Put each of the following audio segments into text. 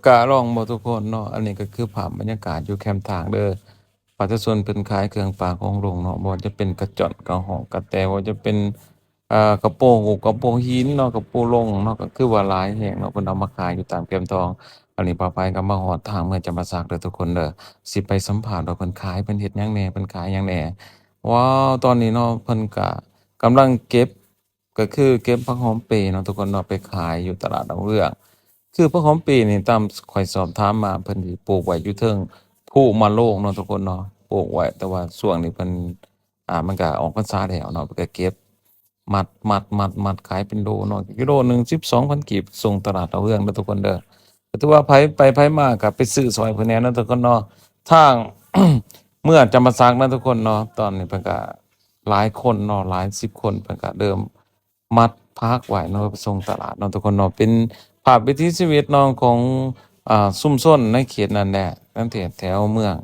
ກະລອງບໍ່ທຸກຄົນເນາະ. ອັນນີ້ກໍຄືພາບບັນຍາກາດຢູ່ແຄມທາງເດີ ປະຊາຊົນເພິ່ນຂາຍເຄື່ອງປ່າຂອງລົງເນາະ ບໍ່ວ່າຈະເປັນກະຈ້ອນ ກະຮອກ ກະແຕ ບໍ່ວ່າຈະເປັນ ເອີ ກະໂປງ ກະໂປງຫີນເນາະ ກະໂປງລົງເນາະ ກໍຄືວ່າຫຼາຍແຮງເນາະ ເພິ່ນເອົາມາຂາຍຢູ່ຕາມແຄມທາງ. ອັນນີ້ປ້າໄພກໍມາຮອດທາງເມືອງຈຳປາສັກເດີທຸກຄົນເດີ ຊິໄປສຳພາດວ່າເພິ່ນຂາຍ ເພິ່ນເຮັດຫຍັງແດ່ ເພິ່ນຂາຍຫຍັງແດ່. ວ້າວ ຕອນນີ້ເນາະ ເພິ່ນກະກຳລັງເກັບ ກໍຄືເກັບຜັກຫອມເປເນາະທຸກຄົນເນາະ ໄປຂາຍຢູ່ຕະຫຼາດດາວເຮືອງ. ຄືຜັກຫອມເປນີ້ ຕາມຂ້ອຍສອບຖາມມາ ເພິ່ນຊິປູກໄວ້ຢູ່ເທິງພູມະໂລງເນາະທຸກຄົນເນາະ ປູກໄວ້. ແຕ່ວ່າຊ່ວງນີ້ເພິ່ນ ອ່າ ມັນກະອອກພັນສາແລ້ວເນາະ ເພິ່ນກະເກັບ ມັດ ມັດ ມັດ ມັດຂາຍເປັນໂລເນາະ ກິໂລໜຶ່ງສິບສອງພັນກີບ ສົ່ງຕະຫຼາດດາວເຮືອງເດີທຸກຄົນເດີ. ກໍຖືວ່າໃຜໄປໃຜມາກໍໄປຊື້ຊ່ອຍເພິ່ນແດ່ເນາະທຸກຄົນເນາະ. ທາງ ເມືອງຈຳປາສັກເນາະທຸກຄົນເນາະ ຕອນນີ້ເພິ່ນກະຫຼາຍຄົນເນາະ ຫຼາຍສິບຄົນ ເພິ່ນກະເລີ່ມ ມັດຜັກໄວ້ເນາະ ໄປສົ່ງຕະຫຼາດເນາະທຸກຄົນເນາະ. ເປັນພາບວິຖີຊີວິດເນາະຂອງ ອ່າ ຊຸມຊົນໃນເຂດນັ້ນແຫຼະ ແຖວເມືອງ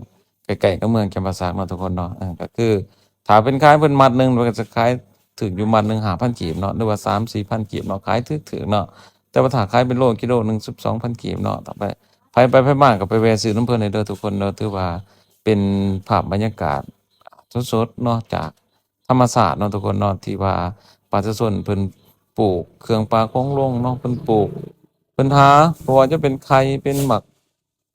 ໃກ້ໆກັບເມືອງຈຳປາສັກເນາະທຸກຄົນເນາະ. ເອີ ກໍຄືຖ້າເປັນຂາຍເພິ່ນມັດໜຶ່ງ ເພິ່ນກໍຈະຂາຍຖືກຢູ່ມັດໜຶ່ງຫ້າພັນກີບເນາະ ຫຼືວ່າສາມສີ່ພັນກີບເນາະ ຂາຍຖືກໆເນາະ. ແຕ່ວ່າຖ້າຂາຍເປັນໂລ ກິໂລໜຶ່ງສິບສອງພັນກີບເນາະ. ໄປ ໃຜໄປໃຜມາກໍໄປແວ່ຊື້ນຳເພິ່ນໄດ້ເດີທຸກຄົນເດີ. ຖືວ່າເປັນພາບບັນຍາກາດສົດໆເນາະ ຈາກ ທຳມະຊາດເນາະທຸກຄົນເນາະ ທີ່ວ່າປະຊາຊົນເພິ່ນປູກເຄື່ອງປ່າຂອງລົງເນາະ ເພິ່ນປູກ ເພິ່ນຫາ ບໍ່ວ່າຈະເປັນໄຂ່ ເປັນໝາກ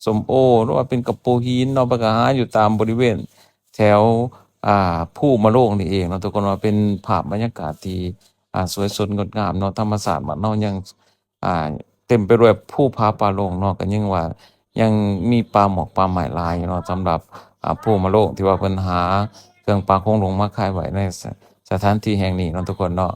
ສົ້ມໂອ ຫຼືວ່າເປັນກະໂປຫີນເນາະ ເພິ່ນກໍຫາຢູ່ຕາມບໍລິເວນແຖວ ອ່າ ພູມະໂລງນີ້ເອງເນາະທຸກຄົນ ວ່າເປັນພາບບັນຍາກາດທີ່ ອ່າ ສວຍສົດງົດງາມເນາະ. ທຳມະຊາດບ້ານເຮົາຍັງ ອ່າ ເຕັມໄປດ້ວຍພູຜາປ່າໂລ່ງເນາະ ກໍຍັງວ່າຍັງມີປ່າໝອກປ່າໄມ້ຫຼາຍຢູ່ເນາະ ສຳລັບ ອ່າ ພູມະໂລງທີ່ວ່າເພິ່ນຫາເຄື່ອງປ່າຂອງລົງມາຂາຍໄວ້ໃນສະ ສະຖານທີ່ແຫ່ງນີ້ເນາະທຸກຄົນເນາະ.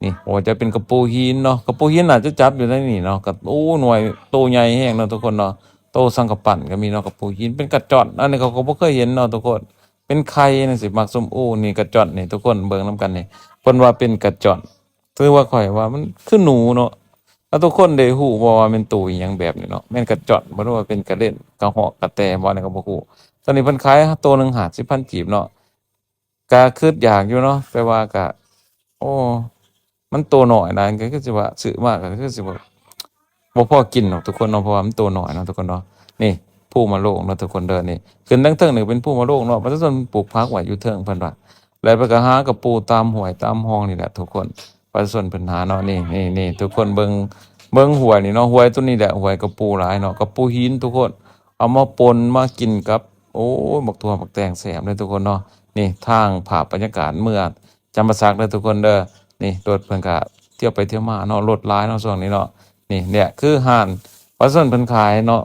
ນີ້ ໂອ້ ຈະເປັນກະໂປຫີນເນາະ ກະໂປຫີນໜ້າຈະຈັບຢູ່ໃນນີ້ເນາະ ກໍ ໂອ້ ໜ່ວຍໂຕໃຫຍ່ແຮງເນາະທຸກຄົນເນາະ. ໂຕສັງກະປັນກໍມີເນາະ ກະໂປຫີນ ເປັນກະຈ້ອນ ອັນນີ້ເຂົາກໍບໍ່ເຄີຍເຫັນເນາະທຸກຄົນ ເປັນໄຂ່ຈັ່ງຊີ້ ໝາກສົ້ມໂອນີ້ ກະຈ້ອນນີ້ ທຸກຄົນເບິ່ງນຳກັນນີ້ ເພິ່ນວ່າເປັນກະຈ້ອນ ຄືວ່າຂ້ອຍວ່າມັນຄືໜູເນາະ. ແລ້ວທຸກຄົນໄດ້ຮູ້ບໍ່ວ່າແມ່ນໂຕອີ່ຫຍັງແບບນີ້ເນາະ ແມ່ນກະຈ້ອນບໍ່ ຫຼືວ່າເປັນກະເລັນ ກະຮອກ ກະແຕບໍ່ ອັນນີ້ກໍບໍ່ຮູ້. ຕອນນີ້ເພິ່ນຂາຍໂຕໜຶ່ງຫ້າສິບພັນກີບເນາະ ກະຄິດຢາກຢູ່ເນາະ ແຕ່ວ່າກະ ໂອ້ ມັນໂຕນ້ອຍນະ ກໍຄືຊິວ່າຊື້ມາກໍຄືຊິວ່າບໍ່ພໍກິນດອກທຸກຄົນເນາະ ເພາະວ່າມັນໂຕນ້ອຍເນາະທຸກຄົນເນາະ. ນີ້ ພູມະໂລງເນາະທຸກຄົນເດີ ນີ້ ຂຶ້ນທາງເທິງນີ້ເປັນພູມະໂລງເນາະ ປະຊາຊົນປູກຜັກໄວ້ຢູ່ເທິງເພິ່ນວ່າ ແລ້ວເພິ່ນກໍຫາກະປູຕາມຫ້ວຍຕາມຮ່ອງນີ້ແຫຼະທຸກຄົນ ປະຊາຊົນເພິ່ນຫາເນາະ. ນີ້ ນີ້ ນີ້ ທຸກຄົນເບິ່ງ ເບິ່ງຫ້ວຍນີ້ເນາະ ຫ້ວຍໂຕນີ້ແຫຼະ ຫ້ວຍກະປູຫຼາຍເນາະ ກະປູຫີນທຸກຄົນ ເອົາມາປົ່ນມາກິນກັບ ໂອ້ຍ ບັກຖົ່ວບັກແຕງແຊບເລີຍທຸກຄົນເນາະ. ນີ້ ທາງພາບບັນຍາກາດເມືອງ ຈຳປາສັກເດີທຸກຄົນເດີ. ນີ້ ລົດເພິ່ນກະທ່ຽວໄປທ່ຽວມາເນາະ ລົດຫຼາຍເນາະຊ່ວງນີ້ເນາະ. ນີ້ແຫຼະຄືຮ້ານປະຊາຊົນເພິ່ນຂາຍເນາະ